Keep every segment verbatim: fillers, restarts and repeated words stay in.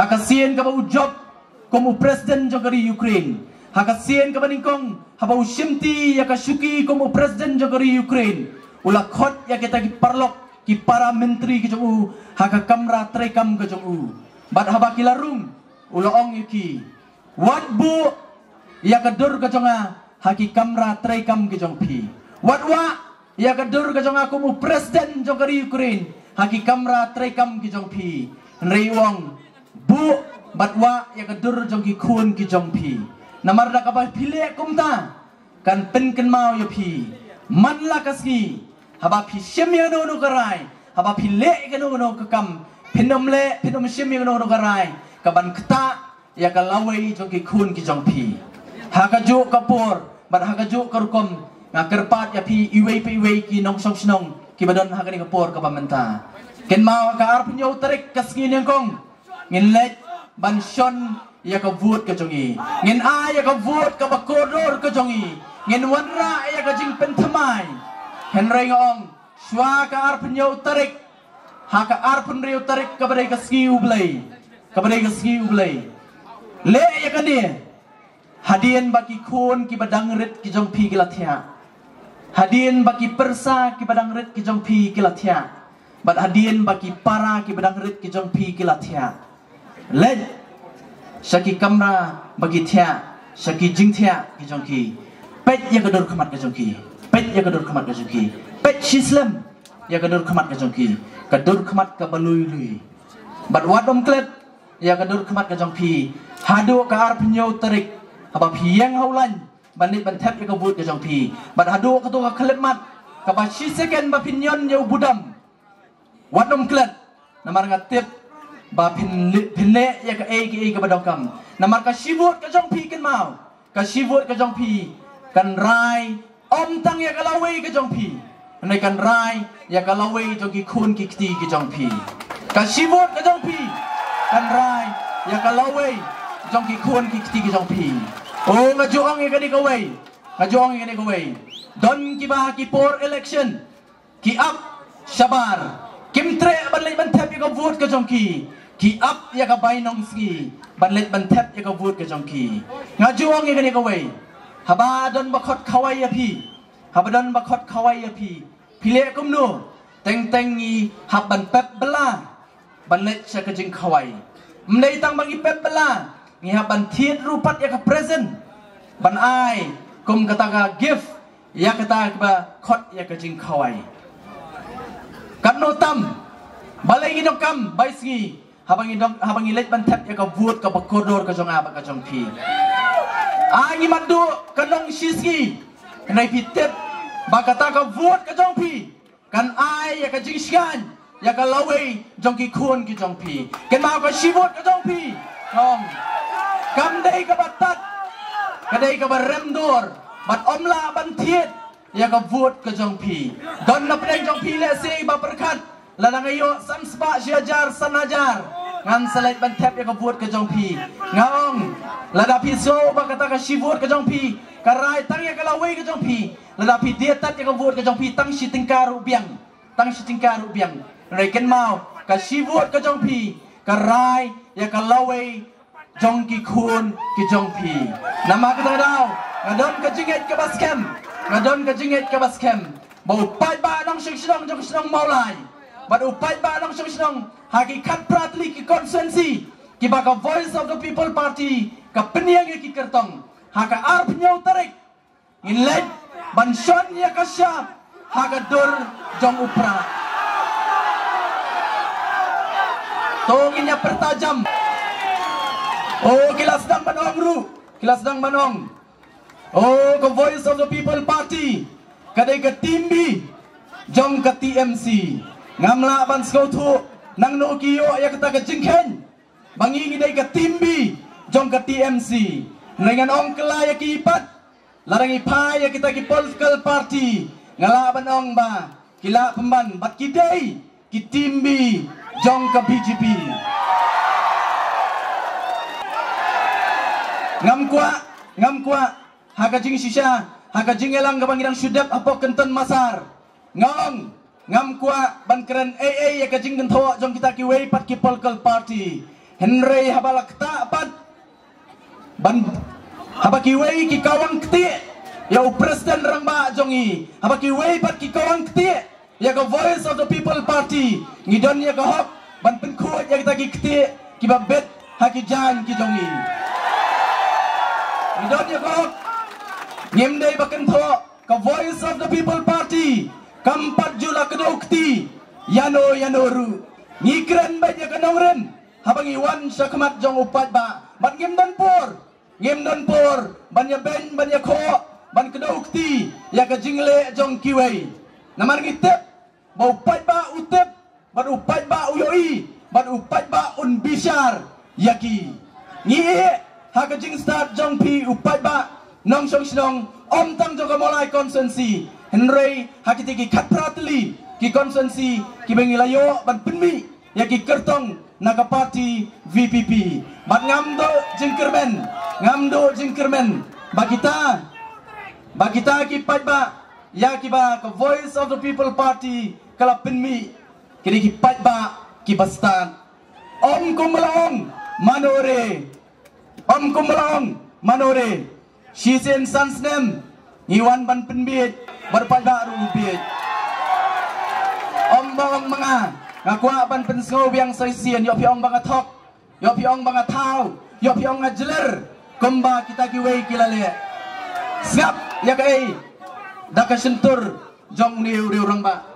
Ha ka sien kaba u jop kum u president jong ka ri Ukraine, ha ka sien kaba nyngkong haba u shimti ïa ka shuki kum u president jong ka ri Ukraine, u la khot ïa kita ki paralok, ki para myntri ki jong u ha ka kamra treikam ka jong u. Bad haba ki la rung, u la ong ïa ki, wat buh ïa ka dur ka jong nga ha ki kamra treikam ki jong phi. Wat wah ïa ka dur ka jong nga kum u president jong ka ri Ukraine ha ki kamra treikam ki jong phi. Hynrei u ong, buh bad wah ïa ka dur jong ki khun ki jong phi. Namar da kaba phi leh kumta, kan pynkynmaw ïa phi man la ka sngi, haba phi shim ïa kano kano ka rai, haba phi leh ïa kano kano ka kam, phin ym leh, phin ym shim ïa kano kano ka rai kaban ktah ïa ka lawei jong ki khun ki jong phi. Ha kajuh ka por bad ha kajuh ka rukom, nga kyrpad ïa phi iwei pa iwei ki nongshong shnong kiba don ha kane ka por kaba mynta. Kynmaw ha ka arphew hynñiew tarik ka sngi nyngkong, ngin leit ban shon ïa ka vote ka jong ngi. Ngin ai ïa ka vote kaba kordor ka jong ngi. Ngin wanrah ïa ka jingpynthymmai. Hynrei nga ong, shuwa ka arphew hynñiew tarik, ha ka arphew hynriew tarik kaba dei ka sngi U Blei, kaba dei ka sngi U Blei, leh ïa kane hadien ba ki khun kiba dang rit ki jong phi ki la thiah, hadien ba ki pyrsa kiba dang rit ki jong phi ki la thiah, bad hadien ba ki para kiba dang rit ki jong phi ki la thiah. Leit sha ki kamra ba ki thiah, sha ki jingthiah ki jong ki. Peit ïa ka dur khmat ka jong ki. Peit ïa ka dur khmat ka jong ki. Peit shislem ïa ka dur khmat ka jong ki. Ka dur khmat kaba lui lui. Bad wat ym klet ïa ka dur khmat ka jong phi haduh ka arphew hynñiew tarik, haba phi ïeng ha u lain ban leit ban thep ïa ka vote ka jong phi. Bad haduh kato ka khyllipmat, kaba shi second ba phin ñion ïa u budam, wat ym klet. Namar nga tip ba phin li-, phin leh ïa kaei kaei kaba donkam. Namar ka shi vote ka jong phi, kynmaw, ka shi vote ka jong phi kan rai ym tang ïa ka lawei ka jong phi, hynrei kan rai ïa ka lawei jong ki khun ki kti ki jong phi. Ka shi vote ka jong phi kan rai ïa ka lawei jong ki khun ki kti ki jong phi. O, nga ju ong ïa kane kawei, nga ju ong ïa kane kawei. Don kiba ha ki por election ki ap shabar, kim treh ban leit ban thep ïa ka vote ka jong ki, ki ap ïa ka bainong sngi ban leit ban thep ïa ka vote ka jong ki. Nga ju ong ïa kane kawei, haba don ba khot khawai ïa phi, haba don ba khot khawai ïa phi, phi leh kumno? Teng teng ngi hap ban pep bylla ban leit sha ka jingkhawai. Ym dei tang ba ngi pep bylla, ngi hap ban thied ruh pat ïa ka present ban ai kum kata ka gift ïa kata kaba khot ïa ka jingkhawai. Katno tam, balei ngi donkam bai sngi haba ngi dong, haba ngi leit ban thep ïa ka vote kaba kordor ka jong nga bad ka jong phi? Ai ngi mad duh ka nong shi sngi, hynrei phi tip ba kata ka vote ka jong phi kan ai ïa ka jingshngaiñ ïa ka lawei jong ki khun ki jong phi. Kynmaw, ka shi vote ka jong phi, ong, kam dei kaba tad, ka dei kaba rem dor, bad ym lah ban thied ïa ka vote ka jong phi. Don na pdeng jong phi lehse ba pyrkhat, lada nga ïoh san spah shi hajar, san hajar, ngan sa leit ban thep ïa ka vote ka jong phi. Nga ong, lada phi sngew ba kata ka shi vote ka jong phi ka rai tang ïa ka lawei ka jong phi, lada phi die tad ïa ka vote ka jong phi, tang shi tyngka ruh biang, tang shi tyngka ruh biang. Hynrei kynmaw, ka shi vote ka jong phi ka rai ïa ka lawei jong ki khun ki jong phi. Namar kata ka daw nga don ka jingngeit kaba skhem, nga don ka jingngeit kaba skhem ba u paidbah nongshong shnong jong ka shnong Mawlai bad u paidbah nongshong shnong ha ki khatphra tylli ki constituency kiba ka Voice of the People Party ka pynïeng ïa ki kyrtong, ha ka arphew hynñiew tarik ngin leit ban shon ïa ka shap ha ka dur jong u Prah. To ngin ïa pyrta jam. O, ki la sdang ban ong ruh, ki la sdang ban ong, o, ka Voice of the People Party ka dei ka team B jong ka T M C. Ngam lah ban sngewthuh nangno ki ïoh ïa kata ka jingkheiñ ba ngi ngi dei ka team B jong ka T M C. Hynrei ngan ong kylla ïa ki pat, lada ngi phai ïa kita ki political party, nga lah ban ong ba ki lah pynban bad ki dei ki team B jong ka B J P. Ngam kwah, ngam kwah ha ka jingshisha, ha ka jingïalang kaba ngi dang shu dep hapoh Kynton Massar, nga ong, ngam kwah ban kren ei ei ïa ka jingkynthoh jong kita kiwei pat ki political party. Hynrei haba la ktah pat ban, haba kiwei ki kawang ktieh ïa u president rangbah jong ngi, haba kiwei pat ki kawang ktieh ïa ka Voice of the People Party, ngi don ïa ka hok ban pynkhuid ïa kita ki ktieh kiba bit ha ki jaiñ ki jong ngi. Ngi don ïa ka hok. Ngim dei ba kynthoh, ka Voice of the People Party kam pat ju la kdew kti ïano ïano ruh. Ngi kren beit ïa ka nongrim haba ngi wan sha khmat jong u paidbah, bad ngim don por, ngim don por ban ïa beiñ, ban ïa khoh, ban kdew kti ïa ka jingleh jong kiwei. Namar ngi tip ba u paidbah u tip, bad u paidbah u ïohi, bad u paidbah un bishar ïa ki. Ngi ïeh ha ka jingstad jong phi u paidbah nongshong shnong, ym tang jong ka Mawlai constituency, hynrei ha kiti ki khatphra tylli ki constituency kiba ngi la ïoh ban pynmih ïa ki kyrtong na ka party V P P. Bad ngam duh jingkyrmen, ngam duh jingkyrmen ba kita, ba kita ki paidbah ïa kiba ka Voice of the People Party ka la pynmih, kine ki paidbah kiba stad. Ym kumba la ong mano re, ym kumba la ong mano re, shisien san snem ngi wan ban pynbiej, bad paidbah ruh u biej. Ym ba ong ma nga, nga kwah ban pynsngew biang sa shisien, ïoh phi ong ba nga thok, ïoh phi ong ba nga thaw, ïoh phi ong nga jler kumba kita kiwei ki la leh. Sngap ïa kaei da ka shyntur jong une u riew rangbah.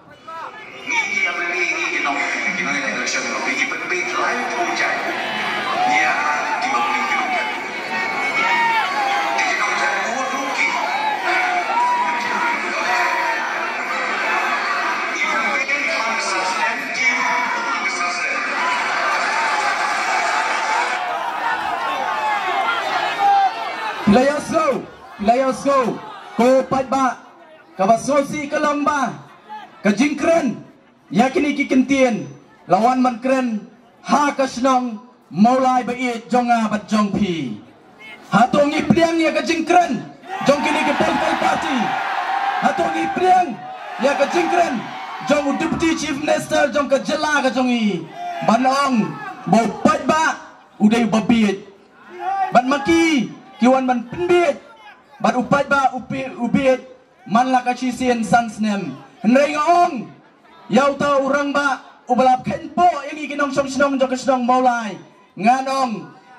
Phi la ïohsngew, phi la ïohsngew, ko paidbah, kaba sngewsih ka long ba ka jingkren ïa kine ki kyntien la wan ban kren ha ka shnong Mawlai ba ïeit jong nga bad jong phi. Hato ngi pdiang ïa ka jingkren jong kine ki political party? Hato ngi pdiang ïa ka jingkren jong u Deputy Chief Minister jong ka jylla ka jong ngi ban ong ba u paidbah u dei uba bieit? Bad ma ki ki wan ban pynbiej, bad u paidbah u pi-, u bieit man la ka shisien san snem. Hynrei nga ong ïa uta u rangbah uba la kheiñpoh ïa ngi ki nongshong shnong jong ka shnong Mawlai, ngan ong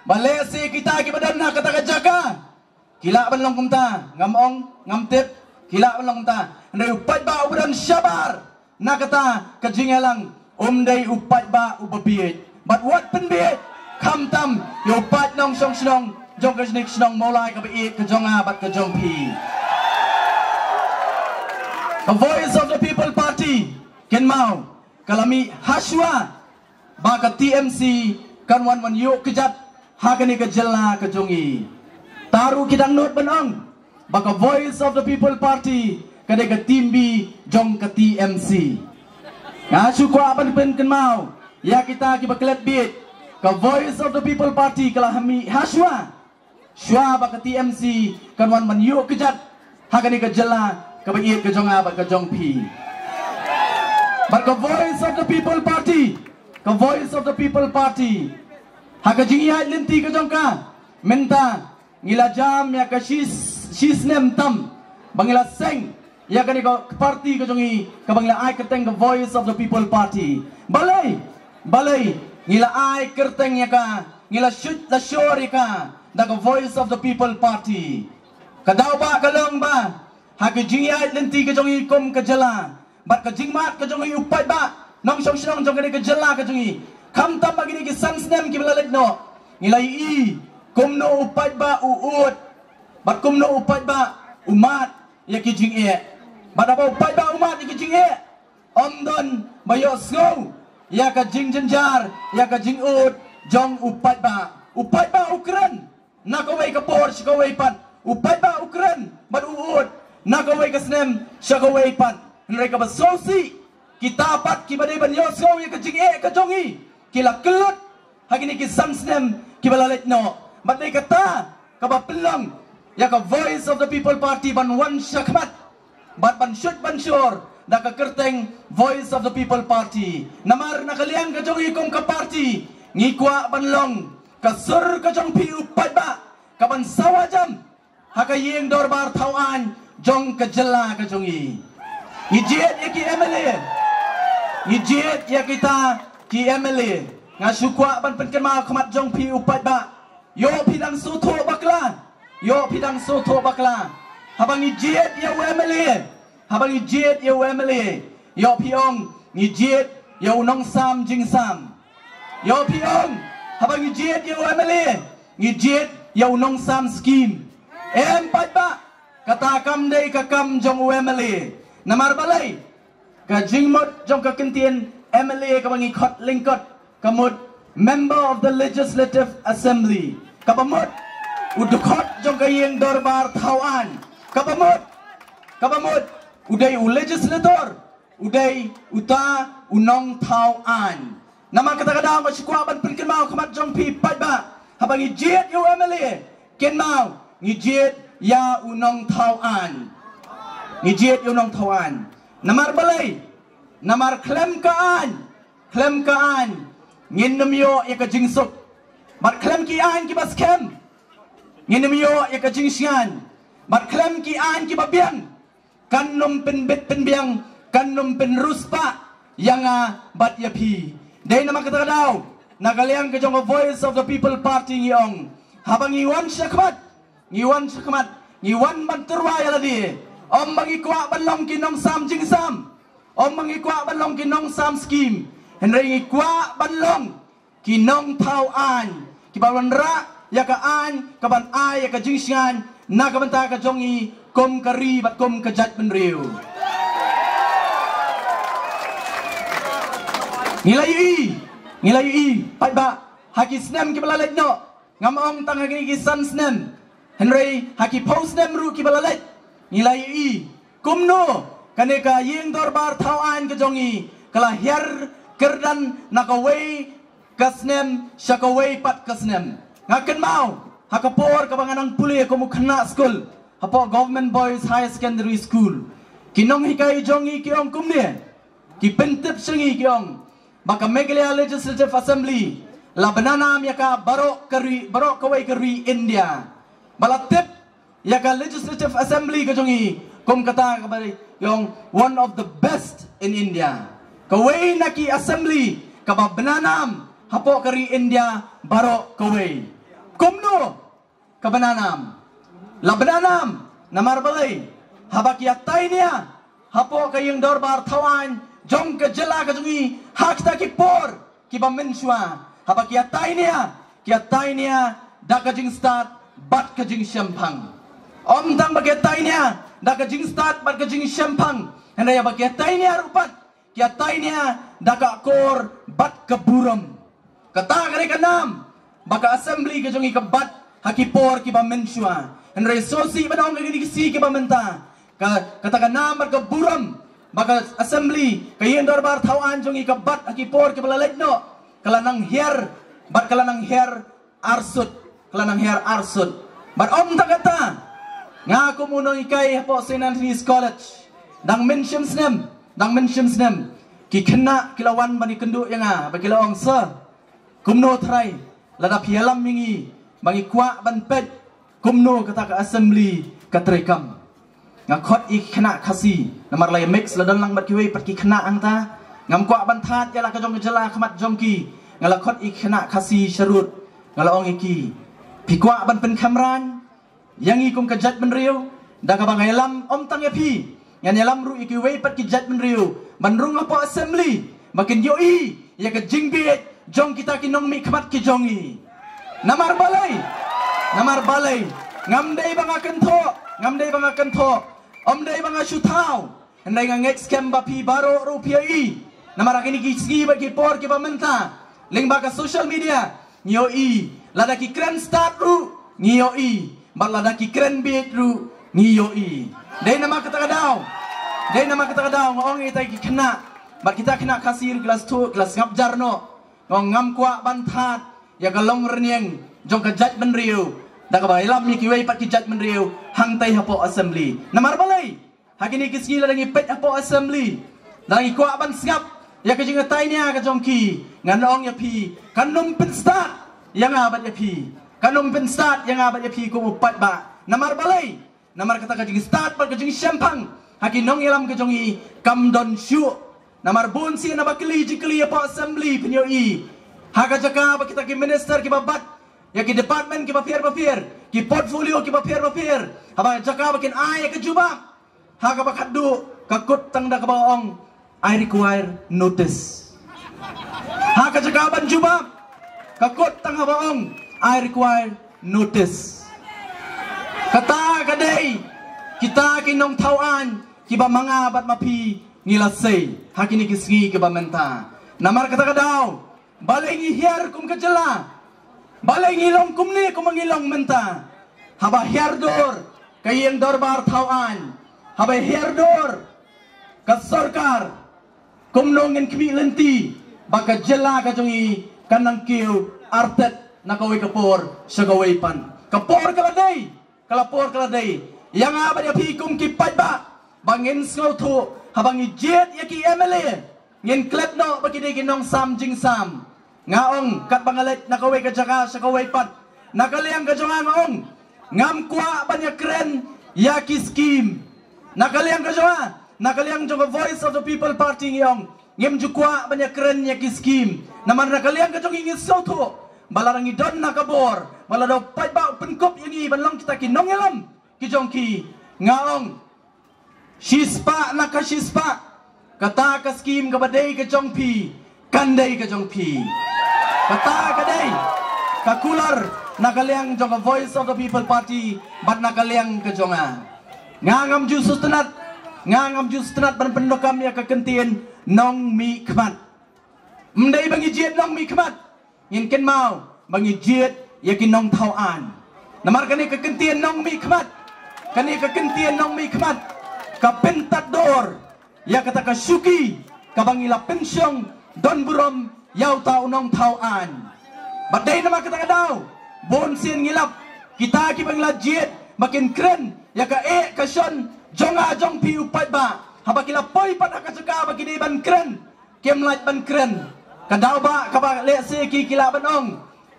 ba lehse kita kiba don ha kata ka jaka ki lah ban long kumta, ngam ong, ngam tip, ki lah ban long kumta. Hynrei u paidbah uba don shabar na kata ka jingïalang um dei u paidbah uba bieit. Bad wat pynbieit khamtam ïa u paid nongshong shnong jong ka shnong Mawlai kaba ïeit ka jong nga bad ka jong phi. Ka Voice of the People Party, kynmaw, ka la mih hashwa ba ka T M C kan wan wan ïuh kjat ha kane ka jylla ka jong ngi. Tang ruh ki dang nud ban ong ba ka Voice of the People Party ka dei ka team B jong ka T M C. Nga shu kwah ban pynkynmaw ïa kita kiba klet bieit, ka Voice of the People Party ka la mih hashwa, shwa ba ka T M C kan wan ban ïuh kjat ha kane ka jylla kaba ïeit ka jong nga bad ka jong phi. Bad ka Voice of the People Party, ka Voice of the People Party, ha ka jingïaid lynti ka jong ka mynta, ngi la jam ïa ka shi, shi snem tam ba ngi la seng ïa kane ka party ka jong ngi kaba ngi la ai kyrteng ka Voice of the People Party. Balei, balei ngi la ai kyrteng ïa ka, ngi la shu, la shor ïa ka da ka Voice of the People Party? Ka daw ba ka long ba ha ka jingïaid lynti ka jong ngi kum ka jylla bad ka jingmad ka jong ngi u paidbah nongshong shnong jong kane ka jylla ka jong ngi, khamtam ba kine ki san snem kiba la leit noh, ngi la ïohi kumno u paidbah u ud bad kumno u paidbah u mad ïa ki jingeh. Bad haba u paidbah u mad ïa ki jingeh, ym don ba ïohsngew ïa ka jingjynjar, ïa ka jingud jong u paidbah. U paidbah u kren na kawei ka por sha kawei pat. U paidbah u kren bad u ud na kawei ka snem sha kawei pat. Hynrei kaba sngewsih, kita pat kiba dei ban ïohsngew ïa ka jingeh ka jong ngi, ki la kyllut ha kine ki san snem kiba la leit noh. Bad dei kata kaba pynlong ïa ka Voice of the People Party ban wan shakhmat bad ban shuh ban shor da ka kyrteng Voice of the People Party. Namar na ka liang ka jong ngi kum ka party, Ngi kwah ban long ka sur ka jong phi u paidbah, ka ban sawa jam ha ka ïing dorbar thaw aiñ jong ka jylla ka jong ngi. Ngi jied ïa ki M L A. Ngi jied ïa kita ki M L A. Nga shu kwah ban pynkynmaw khmat jong phi u paidbah. Ïoh phi dang sngewthuh bakla. Ïoh phi dang sngewthuh bakla. Haba ngi jied ïa u M L A. Haba ngi jied ïa u M L A. Ïoh phi ong ngi jied ïa u nongsam jingsam. Ïoh phi ong haba ngi jied ïa u M L A. Ngi jied ïa u nongsam skim. Em paidbah. Kata kam dei ka kam jong u M L A. Namar balei? Ka jingmut jong ka kyntien M L A kaba ngi khot lyngkot ka mut Member of the Legislative Assembly. Kaba mut u dkhot jong ka ïing dorbar thaw aiñ. Kaba mut, kaba mut u dei u legislator, u dei uta u nongthaw aiñ. Namar kata ka daw nga shu kwah ban pynkynmaw khmat jong phi paidbah, haba ngi jied ïa u M L A, kynmaw ngi jied ïa u nongthaw aiñ. Ngi jied ïa u nongthaw aiñ. Namar balei? Namar khlem ka aiñ, khlem ka aiñ ngin nym ïoh ïa ka jingsuk. Bad khlem ki aiñ kiba skhem ngin nym ïoh ïa ka jingshngaiñ. Bad khlem ki aiñ kiba biang kan nym pynbit pynbiang, kan nym pynriewspah ïa nga bad ïa phi. Dei namar kata ka daw na ka liang ka jong ka Voice of the People Party ngi ong, haba ngi wan shakhmat, ngi wan shakhmat, ngi wan ban tyrwa ïa lade. Ym ba ngi kwah ban long ki nongsam jingsam, ym ba ngi kwah ban long ki nongsam skim. Hynrei ngi kwah ban long ki nongthaw aiñ, kiba wanrah ïa ka aiñ, ka ban ai ïa ka jingshngaiñ na ka bynta ka jong ngi kum ka ri bad kum ka jaitbynriew. Ngi la ïohi, ngi la ïohi paidbah, ha ki snem kiba la leit noh, ngam ong tang ha kine ki san snem, hynrei ha ki phew snem ruh kiba la leit, ngi la ïohi kumno kane ka ïing dorbar thaw aiñ ka jong ngi ka la hiar kyrdan na kawei ka snem sha kawei pat ka snem. Nga kynmaw ha ka por kaba nga nang pule kum u khynnah skul hapoh Government Boys Higher Secondary School, ki nonghikai jong ngi ki ong kumne, ki pyntip sha ngi ki ong ba ka Meghalaya Legislative Assembly la bna nam ïa ka baroh ka ri, baroh kawei ka ri India. Ba la tip ïa ka Legislative Assembly ka jong ngi kum kata kaba ong one of the best in India. Kawei na ki assembly kaba bna nam hapoh ka ri India baroh kawei. Kumno ka bna nam? La bna nam namar balei? Haba ki ïatai nia hapoh ka ïing dorbar thaw aiñ jong ka jylla ka jong ngi ha kita ki por kiba mynshuwa, haba ki ïatai nia, ki ïatai nia da ka jingstad bad ka jingshemphang. Ym tang ba ki ïatai nia da ka jingstad bad ka jingshemphang, hynrei haba ki ïatai nia ruh pat, ki ïatai nia da ka akor bad ka burom. Kata ka dei ka nam ba ka assembly ka jong ngi ka bat ha ki por kiba mynshuwa. Hynrei sngewsih ban ong ha kine ki sngi kiba mynta, ka, kata ka nam bad ka burom ba ka assembly, ka ïing dorbar thaw aiñ jong ngi ka bat ha ki por kiba la leit noh, ka la nang hiar, bad ka la nang hiar arsut, ka la nang hiar arsut. Bad ym tang kata, nga kum u nonghikai hapoh Saint Anthony's College, dang mynshem snem, dang mynshem snem, ki khynnah ki la wan ban ïakynduh ïa nga bad ki la ong, sir, kumno trai, lada phi ïalam ïa ngi ba ngi kwah ban peit kumno kata ka assembly ka treikam. Nga khot ïa ki khynnah Khasi namar la ïa mix, la don lang bad kiwei pat ki khynnah hangta. Ngam kwah ban thad ïa la ka jong ka jylla ha khmat jong ki. Nga la khot ïa ki khynnah Khasi sharud, nga la ong ïa ki, phi kwah ban pynkhamran ïa ngi kum ka jaitbynriew da kaba nga ïalam ym tang ïa phi, ngan ïalam ruh ïa kiwei pat ki jaitbynriew ban rung hapoh assembly ba kin ïohi ïa ka jingbieit jong kita ki nongmihkhmat ki jong ngi. Namar balei? Namar balei? Ngam dei ba nga kynthoh, ngam dei ba nga kynthoh, ym dei ba nga shu thaw. Hynrei nga ngeit skhem ba phi baroh ruh phi ïohi. Namar ha kine ki sngi bad ki por kiba mynta, lyngba ka social media, ngi ïohi, lada ki kren stad ruh ngi ïohi, bad lada ki kren bieit ruh ngi ïohi. Dei namar kata ka daw, dei namar kata ka daw nga ong ïa kita ki khynnah bad kita khynnah Khasi ruh ki la sngap, ki la sngap jar noh. Nga ong ngam kwah ban thad ïa ka longrynïeng jong ka jaitbynriew da kaba ïalam ïa kiwei pat ki jaitbynriew hangtai hapoh assembly. Namar balei? Ha kine ki sngi lada ngi peit hapoh assembly, lada ngi kwah ban sngap, ïa ka jingïatainia ka jong ki, ngan ong ïa phi, kan ym pynstad ïa nga bad ïa phi. Kan ym pynstad ïa nga bad ïa phi kum u paidbah. Namar balei? Namar kata ka jingstad bad ka jingshemphang ha ki nongïalam ka jong i kam don shuh. Namar bun sien haba kylli jingkylli hapoh assembly pynïohi, ha ka jaka ba kita ki minister kiba bat ïa ki department kiba pher ba pher, ki portfolio kiba pher ba pher, haba jaka ba kin ai ïa ka jubab, ha kaba khatduh ka kut tang da kaba ong, "I require notice." Ha ka jaka ban jubab, ka kut tang haba ong, "I require notice." Kata ka dei kita ki nongthaw aiñ kiba ma nga bad ma phi ngi la sei ha kine ki sngi kiba mynta. Namar kata ka daw, balei ngi hiar kum ka jylla? Balei ngi long kumne kumba ngi long mynta? Haba hiar dur ka ïing dorbar thaw aiñ, haba hiar dur ka sorkar, kumno ngin khmih lynti ba ka jylla ka jong i kan nang kiew artet na kawei ka por sha kawei pat? Ka por ka la dei, ka la por ka la dei. Ïa nga bad ïa phi kum ki paidbah, ba ngin sngewthuh, haba ngi jied ïa ki M L A, ngin klet noh ba ki dei ki nongsam jingsam. Nga ong, katba nga leit na kawei ka jaka sha kawei pat, na ka liang ka jong nga nga ong, ngam kwah ban ïakren ïa ki skim. Na ka liang ka jong nga, na ka liang jong ka Voice of the People Party ngi ong, ngim ju kwah ban ïakren ïa ki skim. Namar na ka liang ka jong ngi ngi sngewthuh ba lada ngi don na ka bor, ba lada u paidbah u pynkup ïa ngi ban long kita ki nongïalam ki jong ki, nga ong, shispah na ka shispah, kata ka skim kaba dei ka jong phi kan dei ka jong phi. Kata ka dei ka kular na ka liang jong ka Voice of the People Party bad na ka liang ka jong nga. Nga ngam ju sngewtynnat, nga ngam ju sngewtynnat ban pyndonkam ïa ka kyntien nongmihkhmat. Ym dei ba ngi jied nongmihkhmat, ngin kynmaw ba ngi jied ïa ki nongthaw aiñ. Namar kane ka kyntien nongmihkhmat, kane ka kyntien nongmihkhmat ka pyntad dor ïa kata ka shuki kaba ngi la pynshong don burom ïa uta u nongthaw aiñ. Bad dei namar kata ka daw, bun sien ngi lap, kita kiba ngi la jied ba kin kren ïa ka eh ka shon jong nga jong phi u paidbah, haba ki la poi pat ha ka jaka ba ki dei ban kren, kim lah ban kren. Ka daw ba kaba lehse ki ki lah ban ong,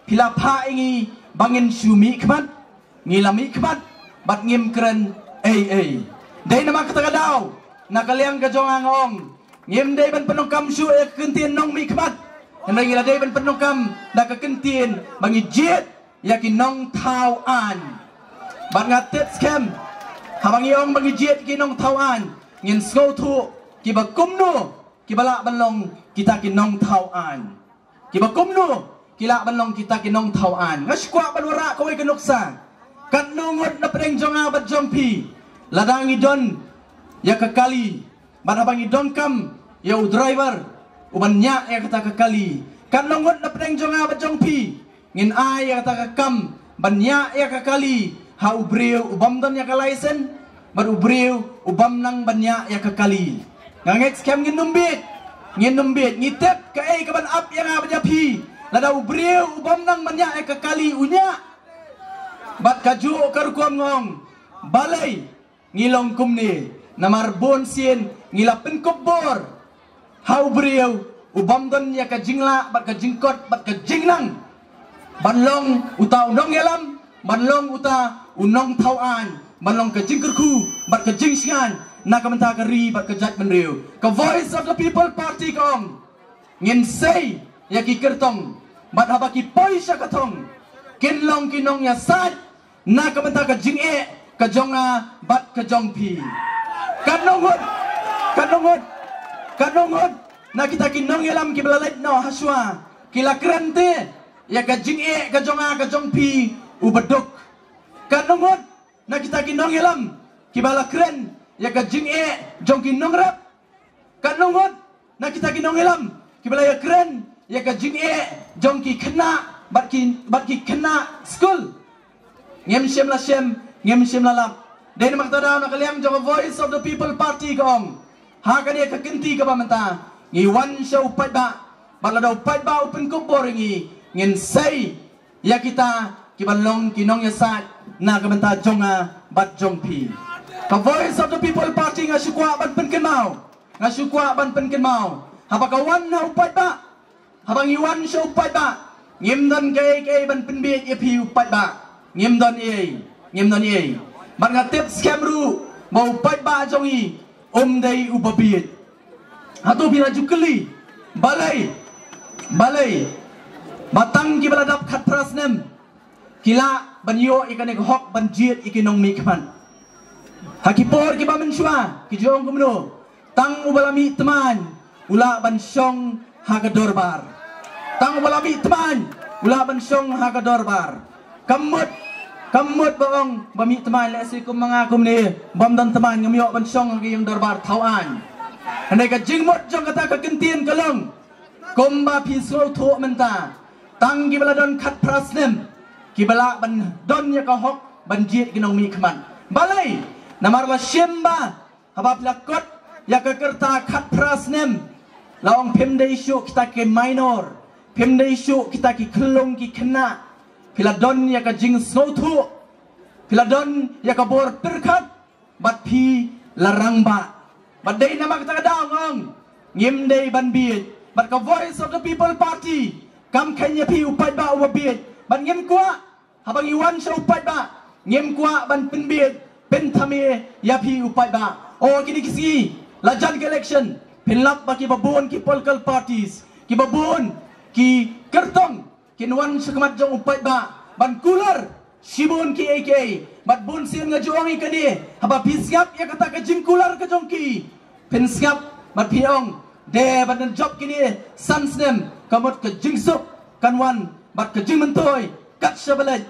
phi la phah ïa ngi ba ngin shu mihkhmat, ngi la mihkhmat bad ngim kren ei ei. Dei namar kata ka daw, na ka liang ka jong nga nga ong, ngim dei ban pyndonkam shuh ïa ka kyntien nongmihkhmat, hynrei ngi la dei ban pyndonkam da ka kyntien ba ngi jied ïa ki nongthaw aiñ. Bad nga tip skhem, haba ngi ong ba ngi jied ki nongthaw aiñ, ngin sngewthuh kiba kumno kiba lah ban long kita ki nongthaw aiñ. Kiba kumno ki lah ban long kita ki nongthaw aiñ. Nga shu kwah ban wanrah kawei ka nuksa. Katno ngut na pdeng jong nga bad jong phi, lada ngi don ïa ka kali, bad haba ngi donkam ïa u driver uban ñiah ïa kata ka kali, katno ngut na pdeng jong nga bad jong phi ngin ai ïa kata ka kam ban ñiah ïa ka kali ha u briew u bym don ïa ka license bad u briew u bym nang ban ñiah ïa ka kali? Nga ngeit skhem ngin ym bieit, ngin ym bieit. Ngi tip kaei kaban ap ïa nga bad ïa phi lada u briew u bym nang ban ñiah ïa ka kali u ñiah. Bad kajuh ka rukom nga ong, balei ngi long kumne? Namar bun sien ngi la pynkup bor ha u briew u bym don ïa ka jinglah bad ka jingkot bad ka jingnang ban long uta u nongïalam, ban long uta u nongthaw aiñ, ban long ka jingkyrkhu bad ka jingshngaiñ na ka bynta ka ri bad ka jaitbynriew. Ka Voice of the People Party ka ong, ngin sei ïa ki kyrtong, bad haba ki poi sha ka thong, kin long ki nongïasaid na ka bynta ka jingeh ka jong nga bad ka jong phi. Katno ngut, katno ngut, katno ngut na kita ki nongïalam kiba la leit noh hashwa ki la kren te ïa ka jingeh ka jong nga ka jong phi u baduk? Katno ngut na kita ki nongïalam kiba la kren ïa ka jingeh jong ki nongrep? Katno ngut na kita ki nongïalam kiba la ïakren ïa ka jingeh jong ki khynnah bad ki, bad ki khynnah skul? Ngim shym la shem, ngim shym la lap. Dei namar kata daw na ka liang jong ka Voice of the People Party ka ong, ha kane ka kynti kaba mynta ngi wan sha u paidbah, bad lada u paidbah u pynkup bor ïa ngi, ngin sei ïa kita kiban long ki nongïasaid na ka bynta jong nga bad jong phi. Ka Voice of the People Party nga shu kwah ban pynkynmaw, nga shu kwah ban pynkynmaw Haba ka wan ha u paidbah, haba ngi wan sha u paidbah, ngim don kaei kaei ban pynbiej ïa phi u paidbah. Ngim don ei, ngim don ei. Bad nga tip skhem ruh ba u paidbah jong ngi um dei uba biej. Hato phi la ju kylli balei, balei ba tang kiba la dap khatphra snem ki lah ban ïoh ïa kane ka hok ban jied ïa ki nongmihkhmat? Ha ki por kiba mynshuwa ki ju ong kumno, tang uba la mih tmaiñ u lah ban shong ha ka dorbar. Tang uba la mih tmaiñ u lah ban shong ha ka dorbar. Kam mut, kam mut ba ong ba mih tmaiñ, lehse kum ma nga kumne bym don tmaiñ ngam ïoh ban shong ha ka ïing dorbar, thaw aiñ. Hynrei ka jingmut jong kata ka kyntien ka long, kumba phi sngewthuh mynta, tang kiba la don khatphra snem kiba lah ban don ïa ka hok ban jied ki nongmihkhmat. Balei? Namar la shim ba haba phi la kot ïa ka rta khatphra snem, la ong phim dei shuh kita ki minor, phim dei shuh kita ki khyllung ki khynnah. Phi la don ïa ka jingsngewthuh, phi la don ïa ka bor pyrkhat, bad phi la rangbah. Bad dei namar kata ka daw nga ong ngim dei ban biej. Bad ka Voice of the People Party kam kheiñ ïa phi u paidbah uba biej. Bad ngim kwah, haba ngi wan sha u paidbah, ngim kwah ban pynbiej, pynthame ïa phi u paidbah. O kine ki sngi la jan ka election, phin lap ba kiba bun ki political parties, kiba bun ki kyrtong kin wan sha khmat jong u paidbah ban kular shibun kiei kiei. Bad bun sien nga ju ong ïa kane, haba phi sngap ïa kata ka jingkular ka jong ki, phin sngap bad phi ong, de ban jop kine san snem, ka mut ka jingsuk kan wan bad ka jingmyntoi kat shaba leit.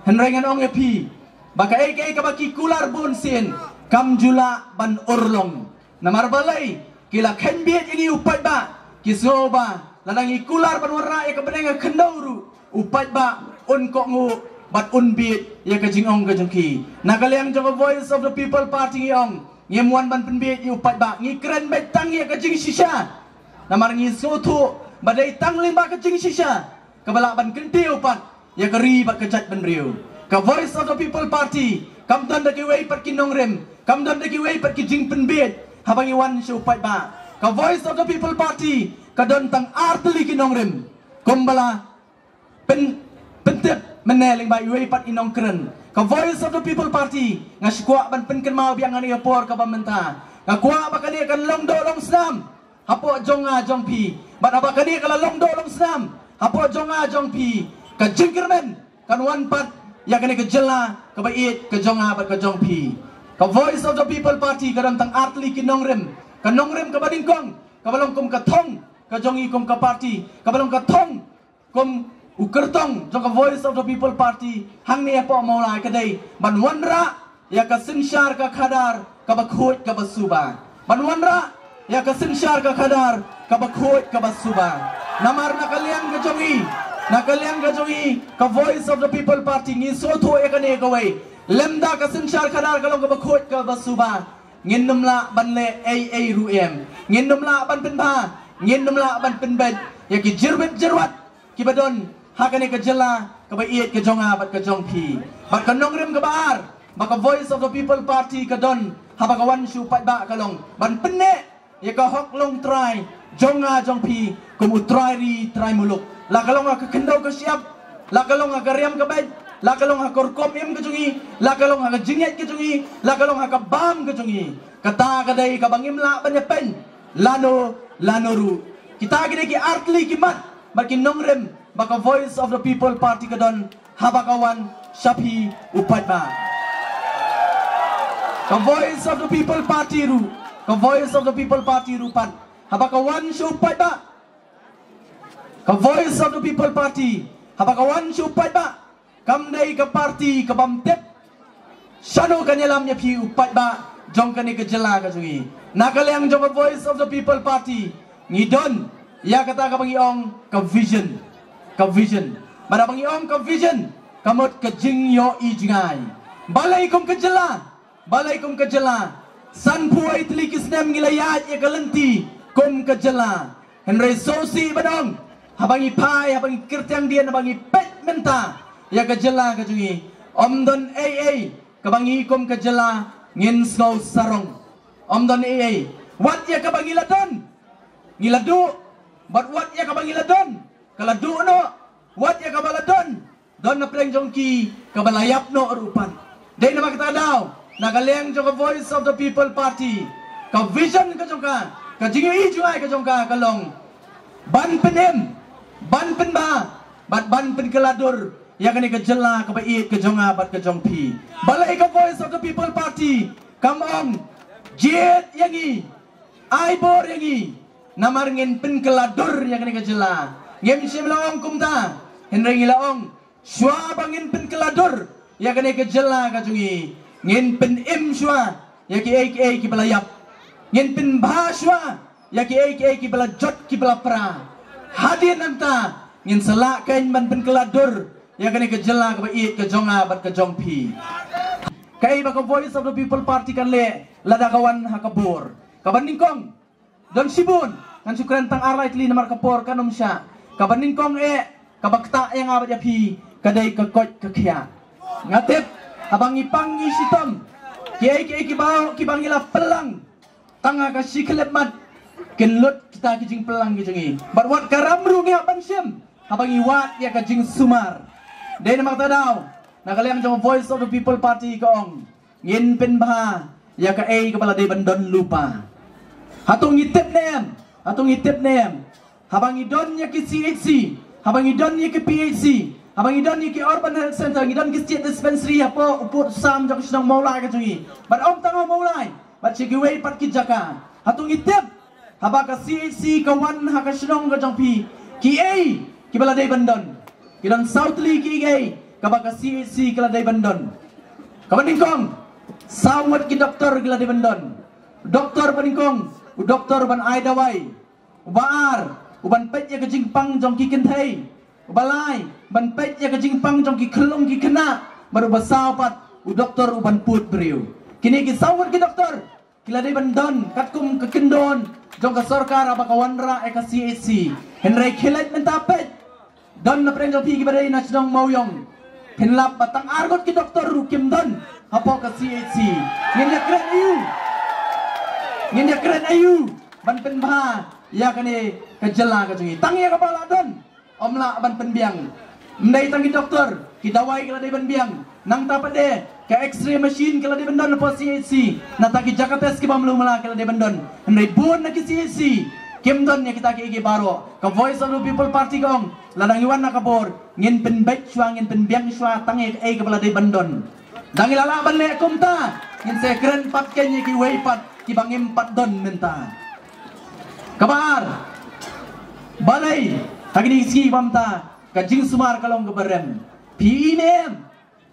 Hynrei ngan ong ïa phi ba kaei kaei kaba ki kular bun sien kam ju lah ban urlong. Namar balei? Ki la kheiñ biej ïa ngi u paidbah, ki sngew ba lada ngi kular ban wanrah ïa ka bneng ka khyndew ruh, u paidbah un kohnguh bad un biej ïa ka jingong ka jong ki. Na ka liang jong ka Voice of the People Party ngi ong, ngim wan ban pynbiej ïa u paidbah, ngi kren beit tang ïa ka jingshisha. Namar ngi sngewthuh ba dei tang lyngba ka jingshisha kaba lah ban kyntiew pat ïa ka ri bad ka jaitbynriew. Ka Voice of the People Party kam don da kiwei pat ki nongrim, kam don da kiwei pat ki jingpynbiej haba ngi wan sha u paidbah. Ka Voice of the People Party ka don tang ar tylli ki nongrim, kumba la pyn, pyntip mynne lyngba iwei pat i nongkren. Ka Voice of the People Party nga shu kwah ban pynkynmaw biang ha kane ka por kaba mynta. Nga kwah ba kane kan long doh long snam hapoh jong nga jong phi. Bad haba kane ka la long doh long snam hapoh jong nga jong phi, ka jingkyrmen kan wan pat ïa kane ka jylla kaba ïeit ka jong nga bad ka jong phi. Ka Voice of the People Party ka don tang ar tylli ki nongrim. Ka nongrim kaba nyngkong kaba long kum ka thong ka jong ngi kum ka party, kaba long ka thong kum u kyrtong jong ka Voice of the People Party hangne hapoh Mawlai, ka dei ban wanrah ïa ka synshar ka khadar kaba khuid kaba suba. Ban wanrah ïa ka synshar ka khadar kaba khuid kaba suba. Namar na ka liang ka jong ngi, na ka liang ka jong ngi, ka Voice of the People Party ngi sngewthuh ïa kane kawei. Lymda ka synshar khadar ka long kaba khuid kaba suba, ngin ym lah ban leh ei ei ruh em. Ngin ym lah ban pynbha, ngin ym lah ban pynbeit ïa ki jyrwit jyrwat kiba don ha kane ka jylla kaba ïeit ka jong nga bad ka jong phi. Bad ka nongrim kaba ar ba ka Voice of the People Party ka don haba ka wan sha u paidbah ka long ban pynneh ïa ka hok longtrai jong nga jong phi kum u trai ri trai muluk. La ka long ha ka khyndew ka shyiap, la ka long ha ka riam ka beit, la ka long ha ka rukom im ka jong ngi, la ka long ha ka jingngeit ka jong ngi, la ka long ha ka bam ka jong ngi. Kata ka dei kaba ngim lah ban ïapeiñ lano lano ruh. Kita ki dei ki ar tylli ki mat bad ki nongrim ba ka Voice of the People Party ka don haba ka wan sha phi u paidbah. Ka Voice of the People Party ruh, ka Voice of the People Party ruh pat haba ka wan sha u paidbah, ka Voice of the People Party haba ka wan sha u paidbah, kam dei ka party kabym tip shano kan ïalam ïa phi u paidbah jong kane ka jylla ka jong ngi. Na ka liang jong ka Voice of the People Party ngi don ïa kata kaba ngi ong ka vision. Ka vision. Bad haba ngi ong ka vision, ka mut ka jingïohi jngai. Balei kum ka jylla, balei kum ka jylla? Sanphew wei tylli ki snem ngi la ïaid ïa ka lynti kum ka jylla. Hynrei sngewsih ban ong, haba ngi phai, haba ngi kyrtiang dien, haba ngi peit mynta ïa ka jylla ka jong ngi, ym don ei ei kaba ngi kum ka jylla ngin sngew sarong. Ym don ei ei. Wat ïa kaba ngi la don, Ngi la duh, bad wat ïa kaba ngi la don, ka la duh noh, wat ïa kaba la don, don na pdeng jong ki kaba la ïap noh ruh pat. Dei namar kata ka daw, na ka liang jong ka Voice of the People Party, ka vision ka jong ka, ka jingïohi jngai ka jong ka ka long ban pynim, ban pynbha, bad ban pynkylla dur ïa kane ka jylla kaba ïeit ka jong nga bad ka jong phi. Balei ka Voice of the People Party kam ong jied ïa ngi, ai bor ïa ngi, namar ngin pynkylla dur ïa kane ka jylla. Ngim shym la ong kumta, hynrei ngi la ong shuwa ba ngin pynkylla dur ïa kane ka jylla ka jong ngi, ngin pynim shuwa ïa kiei kiei kiba la ïap, ngin pynbha shuwa ïa kiei kiei kiba la jot kiba la pra. Hadien nangta ngin sa lah kein ban pynkylla dur ïa kane ka jylla kaba ïeit ka jong nga bad ka jong phi. Kaei ba ka Voice of the People Party kan leh lada ka wan ha ka bor? Kaba nyngkong, don shibun, ngan shu kren tang ar lai tylli namar ka por kan ym shah. Kaba nyngkong eh, kaba ktah ïa nga bad ïa phi, ka dei ka koit ka khiah. Nga tip, haba ngi pang ngi shitom, kiei kiei kiba, kiba ngi la pynlang tang ha ka shi khyllipmat, kin lut kita ki jingpynlang ki jong ngi. Bad wat ka ram ruh ngi hap ban shim haba ngi wad ïa ka jingsumar. Dei namar kata ka daw, na ka liang jong Voice of the People Party ka ong, ngin pynbha ïa kaei kaba la dei ban don lypa. Hato ngi tip ne em? Hato ngi tip ne em? Haba ngi don ïa ki C H C, haba ngi don ïa ki P H C, haba ngi don ïa ki Urban Health Center, ngi don ki State Dispensary hapoh u pud u sam jong ka shnong Mawlai ka jong ngi, bad ym tang ha Mawlai, bad sha kiwei pat ki jaka. Hato ngi tip, haba ka C H C ka wan ha ka shnong ka jong phi, kiei kiba la dei ban don? Ki don saw tylli kiei kiei kaba ka C H C ka la dei ban don. Kaba nyngkong, saw ngut ki doktor ki la dei ban don. Doktor ba nyngkong, u doktor ban ai dawai. Uba ar, u ban peit ïa ka jingpang jong ki kynthei. Uba lai, ban peit ïa ka jingpang jong ki khyllung ki khynnah. Bad uba saw pat, u doktor u ban pud briew. Kine ki saw ngut ki doktor ki la dei ban don katkum ka kyndon jong ka sorkar haba ka wanrah ïa ka C H C. Hynrei khie leit mynta peit, don na pdeng jong phi kiba dei na shnong Mawïong, phin lap ba tang ar ngut ki doktor ruh kim don hapoh ka C H C. Ngin ïa kren aïu? Ngin ïa kren aïu ban pynbha ïa kane ka jylla ka jong ngi? Tang ïa kaba la don ym lah ban pynbiang. Ym dei tang ki doktor, ki dawai ki la dei ban biang. Nangta pat de, ka X-ray machine ki la dei ban don hapoh C H C. Nangta ki jaka test kiba mlu mala ki la dei ban don. Hynrei bun na ki C H C kim don ïa kita kiei kiei baroh. Ka Voice of the People Party ka ong, lada ngi wan ha ka bor, ngin pynbeit shuwa, ngin pynbiang shuwa tang ïa kaei kaba la dei ban don. Da ngi la lah ban leh kumta, ngin sa kren pat kein ïa kiwei pat kiba ngim pat don mynta. Kaba ar, balei ha kine ki sngi ba mynta ka jingsumar ka long kaba rem? Phi i ne em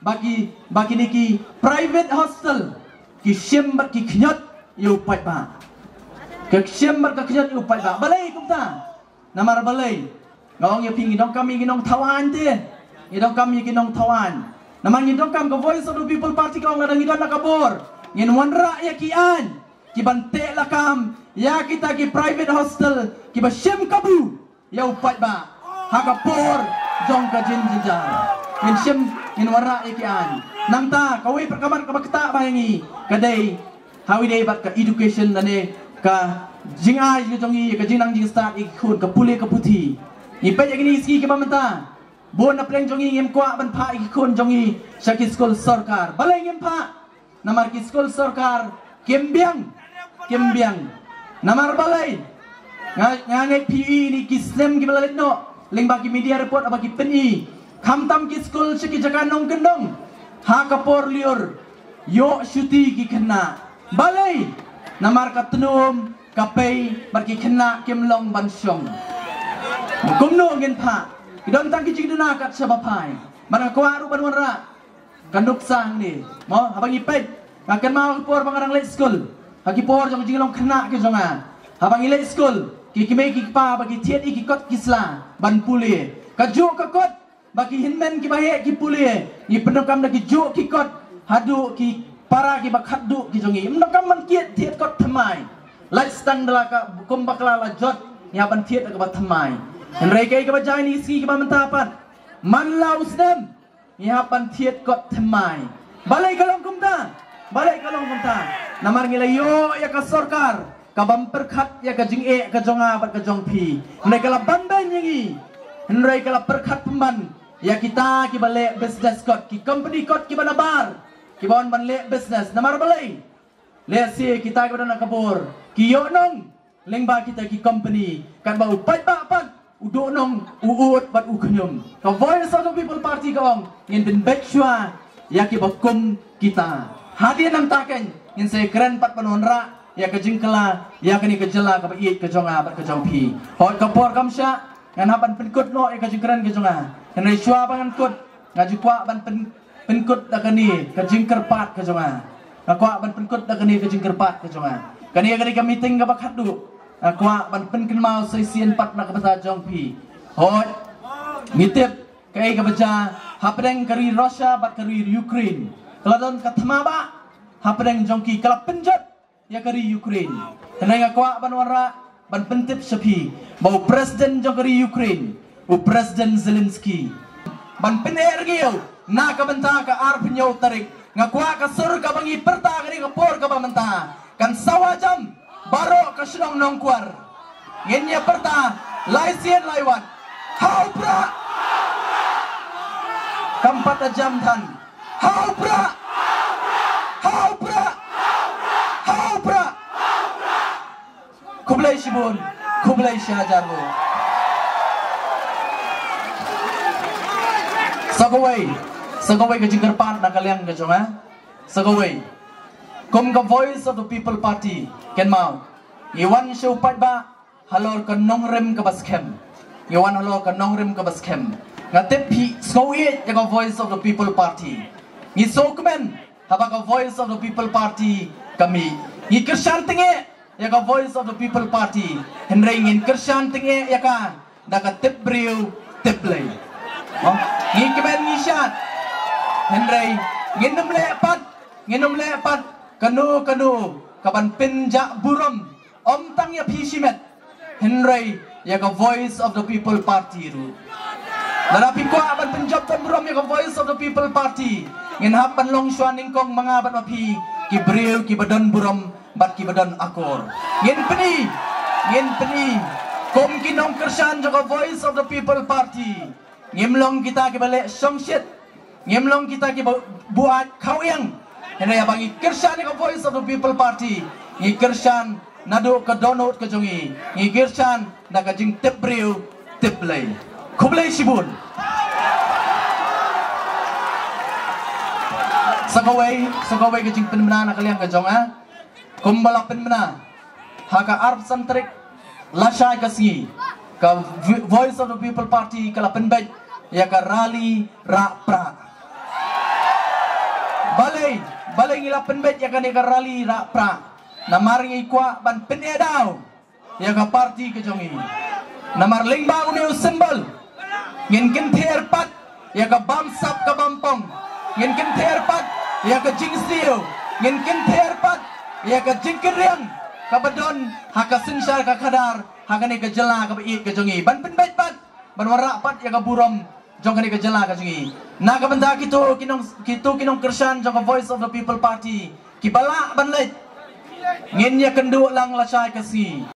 ba ki, ba kine ki private hostel ki shim bad ki khñiot ïa u paidbah? Ki shim bad ka khñiot ïa u paidbah. Balei kumta? Namar balei? Nga ong ïa phi, ngi donkam ïa ki nongthaw aiñ te. Ngi donkam ïa ki nongthaw aiñ. Namar ngi donkam, ka Voice of the People Party ka ong, lada ngi don ha ka bor, ngin wanrah ïa ki aiñ ki ban teh lakam ïa kita ki private hostel kiba shim kabu ïa u paidbah ha ka por jong ka jingjynjar. Ngin shim, ngin wanrah ïa ki aiñ. Nangta kawei pat ka mat kaba ktah ba ïa ngi ka dei ha kawei de bad ka education lane ka jingai ka jong ngi, ka jingnang jingstad ïa ki khun, ka pule ka puthi. Ngi peit ïa kine ki sngi kiba mynta, bun na pdeng jong ngi ngim kwah ban phah ïa ki khun jong ngi sha ki skul sorkar. Balei ngim phah? Namar ki skul sorkar kim biang, kim biang. Namar balei? Nga, nga ngeit phi i ïa kine ki snem kiba la leit noh, lyngba ki media report haba ki pyni, khamtam ki skul sha ki jaka nongkyndong, ha ka por lyiur ïoh shuti ki khynnah. Balei? Namar ka tnum, ka pei bad ki khynnah kim long ban shong. Kumno ngin phah? Ki don tang ki jingduna kat shaba phai. Bad nga kwah ruh ban wanrah ka nuksa hangne. Mo, haba ngi peit, nga kynmaw ki por ba nga dang leit skul, ha ki por jong ka jinglong khynnah ka jong nga. Haba ngi leit skul, ki kmie ki kpa ba ki thied ïa ki kot ki sla ban pule. Kajuh ka kot ba ki hynmen kiba heh ki pule, ngi pyndonkam da ki juh ki kot haduh ki para kiba khatduh ki jong ngi. Ym donkam ban thied, thied kot thymmai. Lait stang da la ka kum bakla la jot, ngi hap ban thied da kaba thymmai. Hynrei kaei kaba jia ïa kine ki sngi kiba mynta pat, man la u snem ngi hap ban thied kot thymmai. Balei ka long kumta? Balei ka long kumta? Namar ngi la ïoh ïa ka sorkar Ka bym pyrkhat ïa ka jingeh ka jong nga bad ka jong phi. Hynrei ka la ban beiñ ïa ngi. Hynrei ka la pyrkhat pynban ïa kita kiba leh business kot, ki company kot kiba nabar, kiba wan ban leh business. Namar balei? Lehse kita kiba don ha ka bor ki ïoh nong lyngba kita ki company, katba u paidbah pat u duh nong, u ud bad u khñium. Ka Voice of the People Party ka ong, ngin pynbeit shuwa ïa kiba kum kita. Hadien nangta kein ngin sa kren pat ban wanrah ïa ka jingkylla ïa kane ka jylla kaba ïeit ka jong nga bad ka jong phi. Hooid, ka por kam shah ngan hap ban pynkut noh ïa ka jingkren ka jong nga. Hynrei shuwa ba ngan kut, nga ju kwah ban pyn pynkut da kane ka jingkyrpad ka jong nga. Nga kwah ban pynkut da kane ka jingkyrpad ka jong nga. Kane, kane ka meeting kaba khatduh, nga kwah ban pynkynmaw sa shisien pat na ka bynta jong phi. Hooid, ngi tip kaei kaba jia hapdeng ka ri Russia bad ka ri Ukraine. Ka la don ka thma ba hapdeng jong ki, ka la pynjot ïa ka ri Ukraine. Hynrei nga kwah ban wanrah, ban pyntip sha phi ba u president jong ka ri Ukraine, u President Zelensky, ban pyneh rngiew na ka bynta ka arphew tarik. Nga kwah ka sur kaba ngi pyrta kane ka por kaba mynta kan sawa jam baroh ka shnong Nongkwar. Ngin ïa pyrta lai sien lai wat. Hau prah! Kam pat da jam than. Hau prah! Hau prah! Hau prah! Khublei shibun, khublei shihajar nguh. Sa kawei, sa kawei ka jingkyrpad na ka liang ka jong nga. Sa kawei, kum ka Voice of the People Party, kynmaw, ngi wan sha u paidbah halor ka nongrim kaba skhem. Ngi wan halor ka nongrim kaba skhem. Nga tip phi sngew ïeit ïa ka Voice of the People Party. Ngi sngewkmen haba ka Voice of the People Party ka mih. Ngi kyrshan tyngeh ïa ka Voice of the People Party. Hynrei ngin kyrshan tyngeh ïa ka da ka tip briew tip Blei. Oh, ngi kmen ngi shad. Hynrei ngin ym leh pat, ngin ym leh pat kano kano kaban pynjah burom, ym tang ïa phi shimet, hynrei ïa ka Voice of the People Party ruh. Lada phi kwah ban pynjop ban burom ïa ka Voice of the People Party, ngin hap ban long shuwa nyngkong ma nga bad ma phi ki briew kiba don burom bad kiba don akor. Ngin pyni, ngin pyni kum ki nongkyrshan jong ka Voice of the People Party. Ngim long kita kiba leh shongshit. Ngim long kita kiba buaid khawiang. Hynrei haba ngi kyrshan ïa ka Voice of the People Party, ngi kyrshan naduh ka dohnud ka jong ngi. Ngi kyrshan da ka jingtip briew tip Blei. Khublei shibun. Sa kawei, sa kawei ka jingpynbna na ka liang ka jong nga. Kumba la pynbna ha ka arphew san tarik lashai ka sngi, ka V-, Voice of the People Party ka la pynbeit ïa ka rally rah prah. Balei, balei ngi la pynbeit ïa kane ka rally rah prah? Namar ngi kwah ban pyneh daw ïa ka party ka jong ngi. Namar lyngba une u symbol ngin kynther pat ïa ka bamsap ka bampong. Ngin kynther pat ïa ka jingsniew. Ngin kynther pat ïa ka jingkyrriang kaba don ha ka synshar ka khadar ha kane ka jylla kaba ïeit ka jong ngi. Ban pynbeit pat, ban wanrah pat ïa ka burom jong kane ka jylla ka jong ngi. Na ka bynta kito ki nong, kito ki nongkyrshan jong ka Voice of the People Party kiba lah ban leit, ngin ïakynduh lang lashai ka sngi.